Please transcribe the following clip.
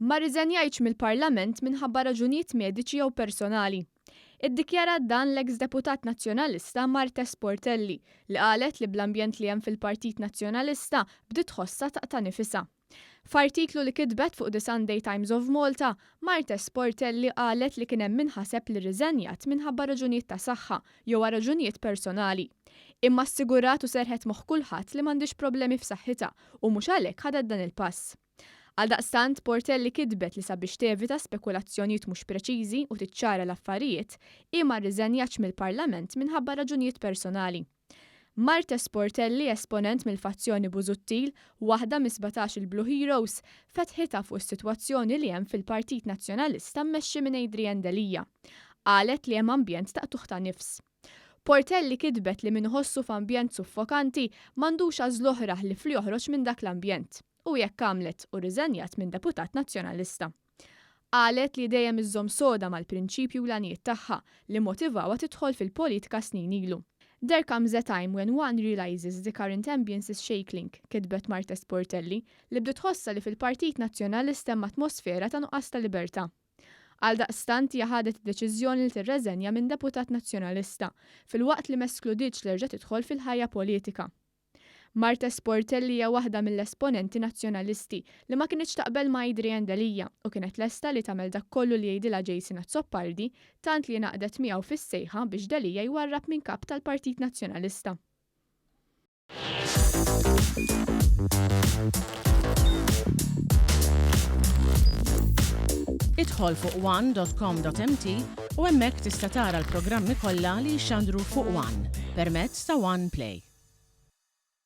Ma rriżenjajtx mill-Parlament minħabba raġunijiet mediċi jew personali. Iddikjarat dan l-eks Deputat Nazzjonalista Marthese Portelli li qalet li bl-ambjent li hemm fil-Partit Nazzjonalista bdiet tħossha taqta' nifisha. F'artiklu li kitbet fuq The Sunday Times of Malta, Marthese Portelli qalet li kien hemm min ħaseb li rriżenjat minħabba raġunijiet ta' saħħa jew għal raġunijiet personali. Imma assigurat u serrħet moħħ kulħadd li m'għandhiex problemi f'saħħitha u mhux għalhekk ħadet dan il-pass. Għaldaqstant, Portelli kitbet li sabiex tevita spekulazzjonijiet mhux preċiżi u tiċċara l-affarijiet, hi ma rriżenjatx mill-Parlament minħabba raġunijiet personali. Marthese Portelli, esponent mill-fazzjoni Busuttil, waħda mis-17 il-Blue Heroes, fetħitha fuq is-sitwazzjoni li hemm fil-Partit Nazzjonalista mmexxi minn Adrian Delia. Qalet li hemm ambjent ta' qtugħ ta' nifs. Portelli kitbet li min iħossu f'ambjent suffokanti m'għandux għażla oħra ħlief li joħroġ minn dak l-ambjent. U hekk għamlet u rriżenjat minn deputat Nazzjonalista. Qalet li dejjem iżżomm soda mal-prinċipji u l-għanijiet tagħha li mmotivawha tidħol fil-politika snin ilu. There comes a time when one realises the current ambience is shaking, kitbet Marthese Portelli, li bdiet tħossha li fil-Partit Nazzjonalista hemm atmosfera ta' nuqqas ta' libertà. Għaldaqstant hija ħadet id-deċiżjoni li tirreżenja minn deputat Nazzjonalista, filwaqt li m'eskludietx li rġa' tidħol fil-ħajja politika. Marthese Portelli hija waħda mill-esponenti Nazzjonalisti li ma kinitx taqbel ma' Adrian Delia u kienet lesta li tagħmel dak kollu li jgħidilha Jason Azzopardi tant li ingħaqdet miegħu fis-sejħa biex Delia jwarrab minn kap tal-Partit Nazzjonalista. Idħol fuq one.com.mt u hemmhekk tista' tara l-programmi kollha li jixxandru fuq One permezz ta' One Play.